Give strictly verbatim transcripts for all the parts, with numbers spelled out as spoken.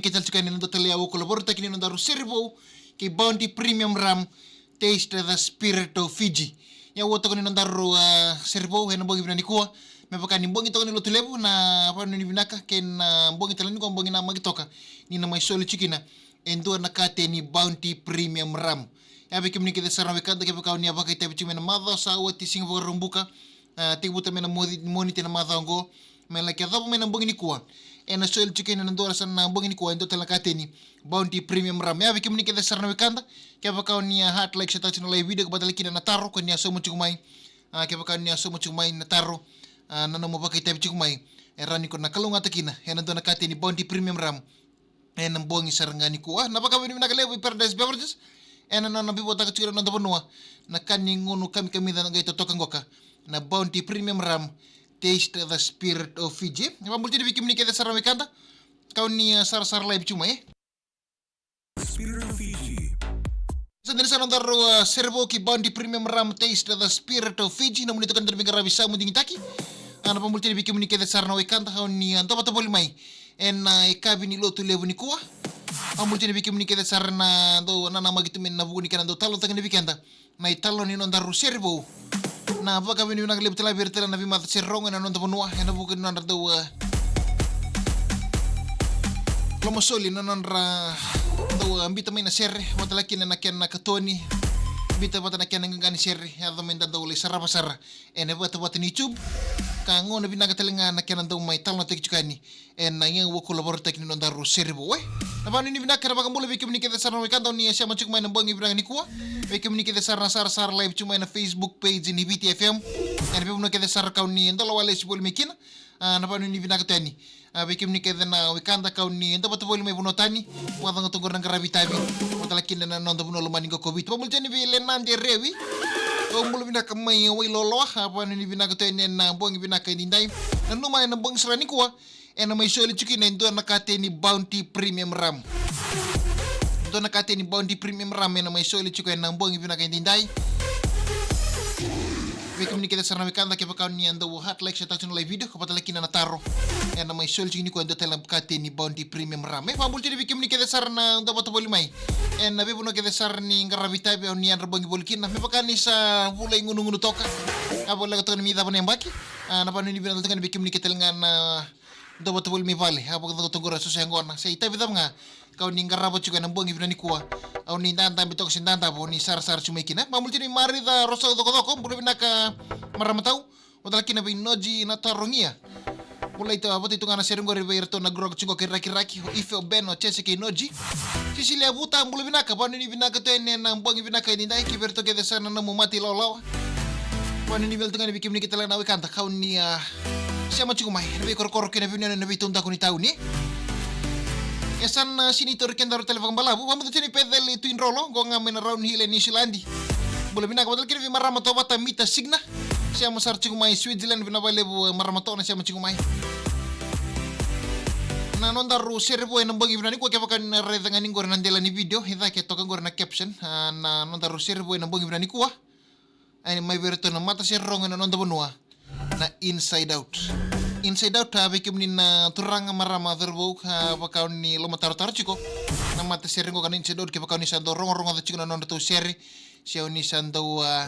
Keitou tiko yani na dua tale ya, au kola vorotaki ni nodaru sere vou kei Bounty Premium Rum, Taste the Spirit of Fiji. Ia, au toka ni nodaru, ah, sere vou ena bogi vinaka nikua. Me vaka ni bogi toka ni Lotulevu, na vanuinui vinaka kei na bogi tale nikua, bogi namaki toka, ni na mai soli tiko kina e dua na kateni Bounty Premium Rum. Ia, vei kemuni kece sara na wekada, kevaka o ni a vakaitavi tiko mai na macawa sa oti, Siga Vakaraubuka, ah, tekivu tale mai na Moci-, Moniti na macawa oqo, me laki yacova mai na bogi nikua, ena soli tiko kina na dua sara na bogi nikua e dua tale na kateni Bounty Premium Rum. Ia, vei kemuni kece sara na wekada, kevaka o ni a heart like, sa touch na live video, ka vata tale kina na taro ko ni a sauma tiko mai. Ah, kevaka o ni a sauma tiko mai na taro, ah, na nomu vakaitavi tiko mai, e rawa ni ko na kalougata kina ena dua na kateni Bounty Premium Rum ena bogi sara ga nikua. Na vakavinavinaka levu i Paradise Beverages ena nona veivuataka tiko na noda vanua na ka ni gunu kamikamica na qai totoka qoka, na Bounty Premium Rum, Taste the Spirit of Fiji. Vakabula tiko yani vei kemuni kece sara na wekada, kau ni, ah, sarasara live tiko mai, e. Spirit of Fiji. Sa dina sa nodaru, ah, sere vou kei Bounty Premium Rum, Taste the Spirit of Fiji. Nomuni toka ni dau veiqaravi sa mu digitaki. Ah, na vakabula tiko yani vei kemuni kece sara na wekada, kau ni, ah, dau vata voli mai ena, ah, yakavi ni Lotulevu nikua. Vakabula tiko yani vei kemuni kece sara na dau nanamaki tu mai ena vuku ni kena dau talanoataki yani vei keda na italanoa ni nodaru sere vou. Na vakavinavinaka levu tale vei ira tale na veimatasere rogo ena noda vanua ena vuku ni nodra dau, ah, lomasoli, na nodra dau, ah, biuta mai na sere, vata tale kina na kena katoni, biuta vata na kena qaqa ni sere, yaco mai da dau lai sarava sara ena vatavata ni YouTube, ka gauna vinaka tale ga na kena dau mai talanoataki tiko yani ena iyaga vakaloutaki ni nodaru sere vou, e. Na vakanuinui vinaka, na vakabula vei kemuni kece sara na wekada o ni a sema tiko mai na bogi vinaka nikua. Vei kemuni kece sara na sarasara live tiko mai na Facebook page ni Viti F M, ena veivanua kece sara kau ni dau lako lesu voli mai kina, ah, na vakanuinui vinaka tu yani. Ah, vei kemuni kece na wekada kau ni dau vata voli mai vanua tani, vakacegu toka qori na qaravi tavi, vata tale kina na noda vanua lomani qo ko Viti. Vakabula tiko yani vei Lenade Rewi, au bula vinaka mai Wailoloa, ah, vakanuinui vinaka tu yani ena bogi vinaka edaidai. Nanuma ena bogi sara nikua ena mai soli tiko kina e dua na kateni Bounty Premium Rum. Dua na kateni Bounty Premium Rum ena mai soli tiko ena bogi vinaka edaidai. Vei kemuni kece sara na wekada, kevaka o ni a dau heart like, sa touch na live video, ka vata tale kina na taro, ena mai soli tiko nikua e dua tale na kateni Bounty Premium Rum. E, vakabula tiko yani vei kemuni kece sara na dau vata voli mai ena veivanua kece sara ni qaravi tavi o ni yadra bogi voli kina, me vaka ni sa vula igunugunu toka, a voleka toka ni mai cava na yabaki. Ah, na vakanuinui vinaka tale ga yani vei kemuni kece tale ga na dau vata voli mai vale, a vakacegu toka qori na soso yaqona, se itavi cava ga kau ni qarava tiko ena bogi vinaka nikua, au ni dadabe toka se dadavo, ni sarasara tiko mai kina. Vakabula tiko yani vei Marica Rosau Cokocoko, bula vinaka marama tau. Vata tale kina vei Noji Natarogia. Bula, ita vata tu ga na sere qori vei iratou na Grog tiko qo kei Rakiraki, o Ife, o Ben, o Jese kei Noji. Sisilia Vuta, bula vinaka, vakanuinui vinaka tu yani ena bogi vinaka edaidai, kei vei iratou kece sara na nomu mata ilawalawa. Vakanuinui vinaka tu ga yani vei kemuni kece tale ga na wekada kau ni, ah, sema tiko mai ena veikorokoro kei na veiyanuyanu ena veitaudaku ni tauni. E sa na sega ni tauri kedaru tale vakabalavu. Vakabula tiko yani vei Peceli Tuidrolo, qo ga mai na Round Hill e Niu Siladi. Bula vinaka. Vata tale kina vei marama Tovata Mita Signa, sema sara tiko mai Switzerland, vinaka vakalevu, eh, marama Tovata na sema tiko mai. Na nodaru sere vou ena bogi vinaka nikua, kevaka ni na raica ga ni qori na dela ni video, e cake toka qori na caption, ah, na nodaru sere vou ena bogi vinaka nikua. Ai, mai vei iratou na matasere rogo ena noda vanua, na Inside Out. Inside Out, ah, vei kemuni na turaga, marama, cauravou, ah, vaka o ni lomatarotaro tiko, na matasere qoka na Inside Out, kevaka o ni sa dau rogorogoca tiko na nodratou sere, se o ni sa dau, ah,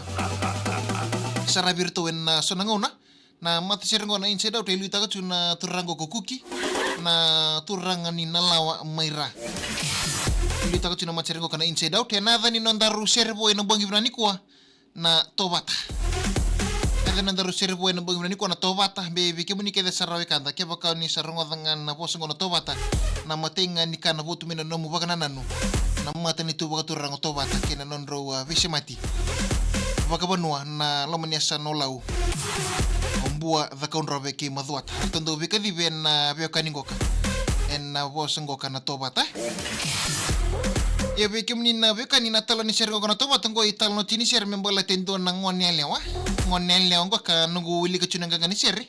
saravi iratou ena so na gauna. Na matasere qo na Inside Out e liutaka tu na turaga qo ko Kuki, na turaga ni Nalawa mai Ra. E liutaka tu na matasere qo ka na Inside Out. E na yaca ni nodaru sere vou ena bogi vinaka nikua, na Tovata. Na yaca ni nodaru sere vou ena bogi vinaka nikua, na Tovata. Be vei kemuni kece sara na wekada, kevaka o ni sa rogoca ga na vosa qo na Tovata, na imatai ga ni ka na votu mai na nomu vakanananu, na matanitu vakaturaga o Tovata kei na nodrau, ah, veisemati vakavanua na loma ni yasana o Lau, o Bua, Cakaudrove kei Macuata. Ratou dau veikacivi ena veiwekani qoka ena vosa qoka na Tovata. Ia vei kemuni na veiwekani, na italanoa ni sere qoka na Tovata, qo italanoa tiko ni sere me baleta e dua na gone yalewa. Gone yalewa qoka, noqu wilika tu na qaqa ni sere.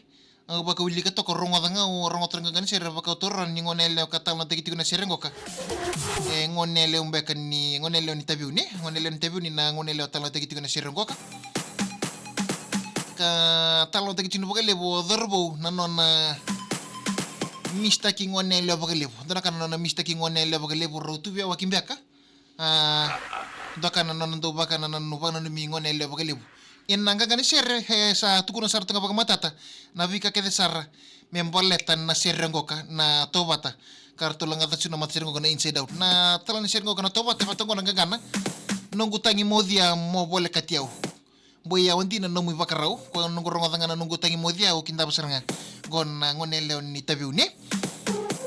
Au vakawilika toka, rogoca ga, au rogoca toka na qaqa ni sere, vaka au taura ni gone yalewa ka talanoataki tiko na sere qoka. E gone yalewa beka ni, gone yalewa ni Taveuni, gone yalewa ni Taveuni na gone yalewa talanoataki tiko na sere qoka. Ka talanoataki tiko vakalevu o cauravou na nona Mistaki gone yalewa vakalevu. Dua na ka na nona mistaki gone yalewa vakalevu, rau tu via waki beka. A, dua ka na nona dau vaka na nona vakananumi gone yalewa vakalevu. Ia na qaqa ni sere, e sa tukuna sara tu ga vakamatata na veika kece sara me baleta na sere qoka na Tovata. Ka ratou lagata tu na matasere qoka na Inside Out. Na tala ni sere qoka na Tovata, e vata qo na qaqana: Noqu tagi mocia mo volekati au. Boi yawa dina na nomu ivakarau, ko noqu rogoca ga na noqu tagi mocia au, kidava sara ga. Qo na gone yalewa ni Taveuni.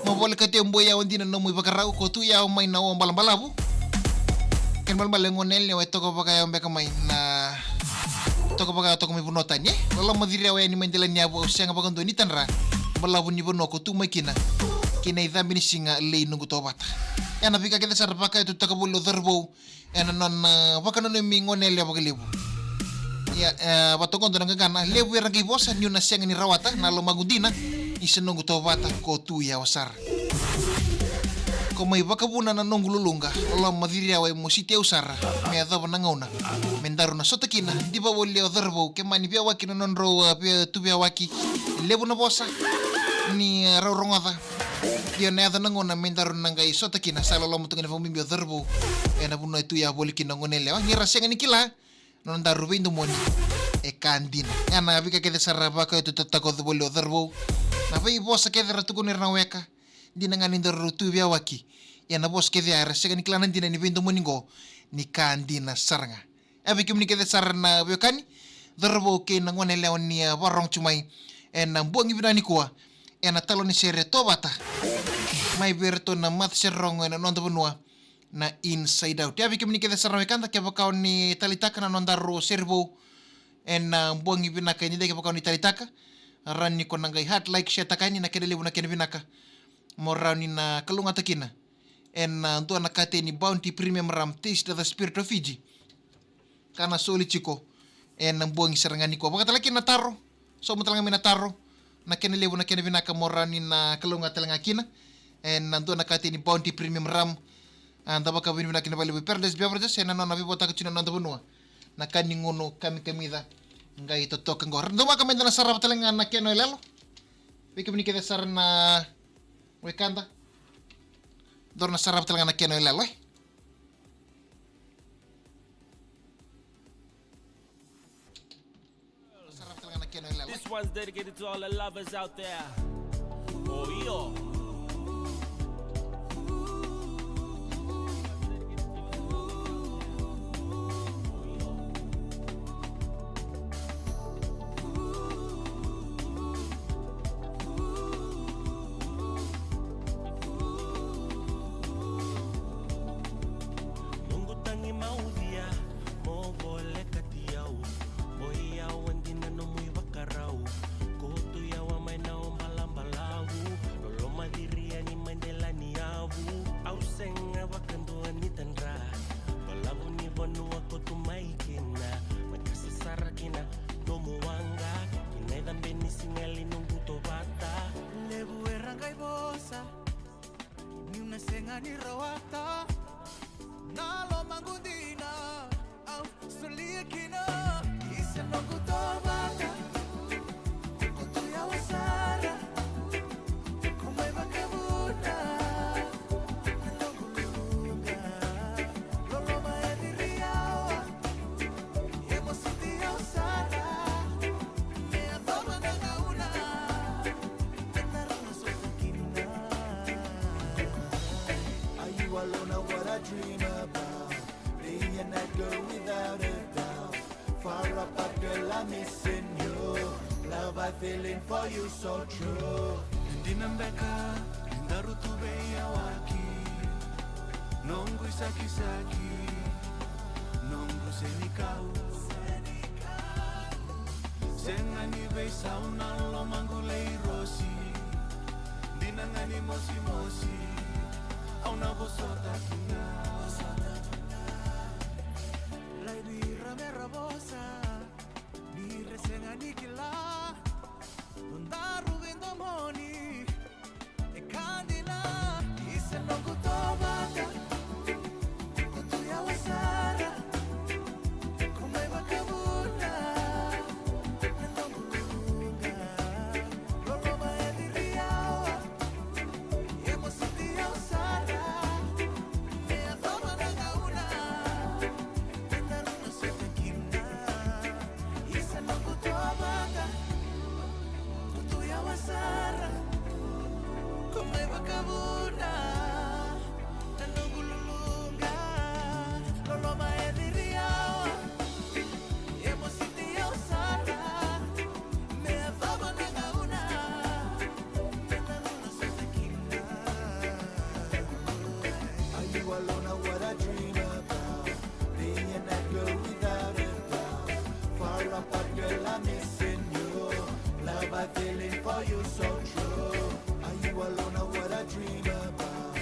Mo volekati au, boi yawa dina na nomu ivakarau, ko tu yawa mai na o balabalavu. Kena balebale gone yalewa e toka vakayawa beka mai na, toka vakayawa toka mai vanua tani. Loloma ciri yawa yani mai dela ni yavu, au sega vakadua ni tadra balavu ni vanua ko tu mai kina. Kei na icabe ni siga lei noqu Tovata. Ia na veika kece sara vakayatutaka voli o Caravou ena nona, e, vakananumi gone yalewa vakalevu. Ia, e, vata qo dua na qaqana: Levu era qai vosa niu na sega ni rawata, na lomaqu dina, isa noqu Tovata ko tu yawa sara. Ko mai vakavuna na noqu luluqa, loloma ciri yawa e mositi au sara, me yacova na gauna me daru na sota kina. Diva voli o Caravou, ke mani via waki na nodrau, e, via tu via waki. Levu na vosa ni, e, rau rogoca. Ia na yaco na gauna me daru na qai sota kina. Sa loloma tu ga ni vakabibi o Caravou ena vanua e tu yawa voli kina o gone yalewa, ni ra sega ni kila na nodaru veidomoni. E ka dina. Ia na veika kece sara vakayatutaka voli o Caravou, na veivosa kece ra tukuna ira na weka, dina ga ni daru tu via waki. Ia na vosa kece ya era sega ni kila na dina ni veidomoni qo, ni ka dina sara ga. Ia vei kemuni kece sara na veiwekani, Caravou kei na gone yalewa ni, e, vakarorogo tu mai ena bogi vinaka nikua ena talo ni sere Tovata, mai vei iratou na matasere rogo ena noda vanua, na Inside Out. Ia vei kemuni kece sara na wekada, kevaka o ni taleitaka na nodaru sere vou ena, e, bogi vinaka edaidai, kevaka o ni taleitaka, rawa ni ko na qai heart, like, share taka yani, na kena levu na kena vinaka mo rawa ni na kalougata kina ena, e, dua na kateni Bounty Premium Rum, Taste the Spirit of Fiji, ka na soli tiko ena bogi sara ga nikua. Vakatale kina na taro, sauma tale ga mai na taro, na kena levu na kena vinaka mo rawa ni na kalougata tale ga kina ena dua na kateni Bounty Premium Rum. A, da vakavinavinaka kina vakalevu vei Paradise Beverages ena nona veivuataka tu na noda vanua na ka ni gunu kamikamica qai totoka qo. Daumaka meda na sarava tale ga na kena o yaloyalo. Vei kemuni kece sara na wekada, daru na sarava tale ga na kena o yaloyalo, e. This one's dedicated to all the lovers out there. Oh, yo. Noqu tagi mocia mo volekati au, boi yawa dina nomu ivakarau, ko tu yawa mai na o balabalavu, loloma ciri yani mai dela ni yavu, au sega vakadua ni tadra balavu ni vanua ko tu mai kina, me kasa sara kina nomu waqa, kina icabe ni siga lei noqu Tovata. Levu era qai vosa niu na sega ni rawata, na lomaqu dina au solia kina, isa noqu Tovata, ko tu yawa sara, ko mai vakavuna na noqu luluqa, loloma e ciri yawa. Are you alone or what I dream about? Day and night, girl, without a doubt. Far apart, girl, I'm missing you. Love I feeling for you so true. Dina beka ni daru tu veiyawaki, noqu isakisaki, noqu senikau. Sega ni veisau na lomaqu lei rosi, dina ga ni mosimosi, au na vosota tu ga. Raici ira me ra vosa, ni ra sega ni kila nodaru veidomoni. E ka dina, isa noqu Tovata, ko tu yawa sara, ko mai vakavuna na noqu luluqa. Are you alone or what I dream about?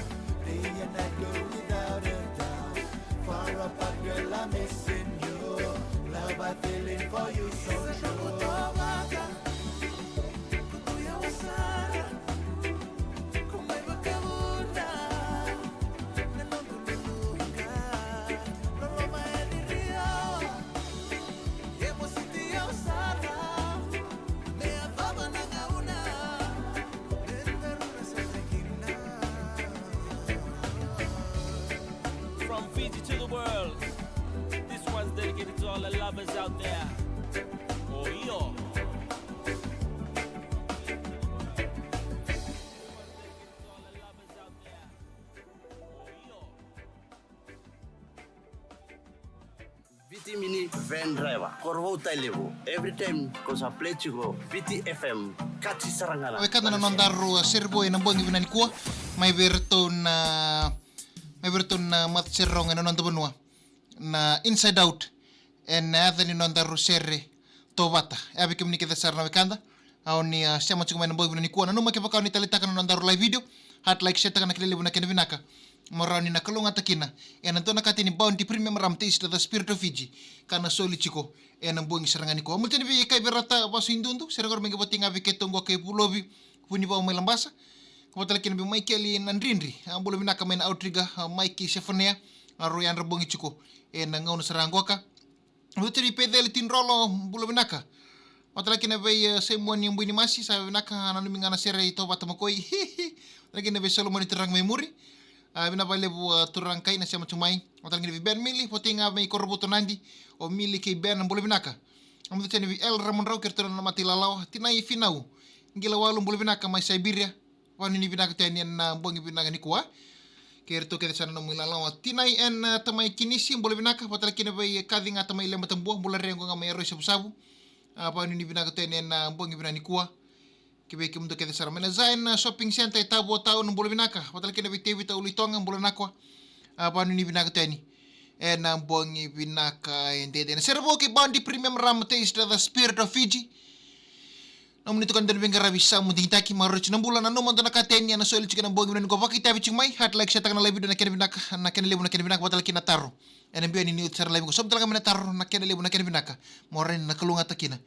Day and night, girl, without a doubt. Far apart, girl, I'm missing you. Love, I'm feeling for you, so true. From Fiji to the world, this one's dedicated to all the lovers out there. Oh, yo. Viti mini van driver, Korovou Tailevu. Every time ko sa play tiko Viti F M, kaci sara ga na. Wekada na nodaru, uh, sere vou ena bogi vinaka nikua, mai vei iratou na, mai vei iratou na, uh, matasere rogo ena noda vanua na Inside Out. Ena yaca ni nodaru sere Tovata. E a vei kemuni kece sara na wekada. Au ni, ah, sema tiko mai na bogi vinaka nikua. Nanuma kevaka o ni taleitaka na nodaru live video, heart, like, share taka na kena levu na kena vinaka. Mo rawa ni na kalougata kina ena dua na kateni Bounty Premium Rum Taste the Spirit of Fiji, ka na soli tiko ena bogi sara ga nikua. Au maluta ni veikai verata vasu idudu, sere qori me qai votei ga vei keitou qo kei Vulovi Vunivau mai Labasa. Ka vata tale kina vei Maikeli Nadridri, a, bula vinaka mai na Outrigger, a, Maiki Sefanea, a, rau yadra bogi tiko ena gauna sara qoka. Vata tale i Peceli Tidrolo, bula vinaka. Vata tale kina vei, e, Saimoni Buinimasi, sa vinaka, nanumi ga na sere i Tovata Makoi. Vata tale kina vei Solomoni Turaga mai muri. A, vinaka vakalevu, a, Turaga kai na sema tu mai. Vata tale kina vei Ben Mili, votei ga mai Korovuto Nadi, o Mili kei Ben, bula vinaka. A, vata tale vei El Ramudrau, kei ratou na mata i lalawa, Tinai Finau, Qila Walu, bula vinaka mai Siberia. Vanuinui vinaka tu yani ena bogi vinaka nikua. Kei ratou kece sara na nomu ilalawa. Tinai ena, a, tamai Kinisi, bula vinaka. Vata tale kina vei Kaci ga tamai Leba Tabua, bula re qo ga mai Aroi Savusavu. A, vanuinui vinaka tu yani ena, a, bogi vinaka nikua. Kei vei kemudou kece sara mai na Zion, a, Shopping Center e Tavua Town, bula vinaka. Vata tale kina vei Tevita Uluitoga, bula nakua. A, vanuinui vinaka tu yani ena bogi vinaka e dede. Na sere vou kei Bounty Premium Rum Taste the Spirit of Fiji. Nomuni tukuni donu veiqaravi sa mu digitaki, maroroi tiko na bula, nanuma dua na kateni ena soli tiko ena bogi vinaka nikua, vakaitavi tiko mai, heart, like, share taka na live video na kena vinaka, na kena levu na kena vinaka, vata tale kina na taro. Ena biu ni oti sara live qo, sobu tale ga mai na taro na kena levu na kena vinaka. Mo rawa ni na kalougata kina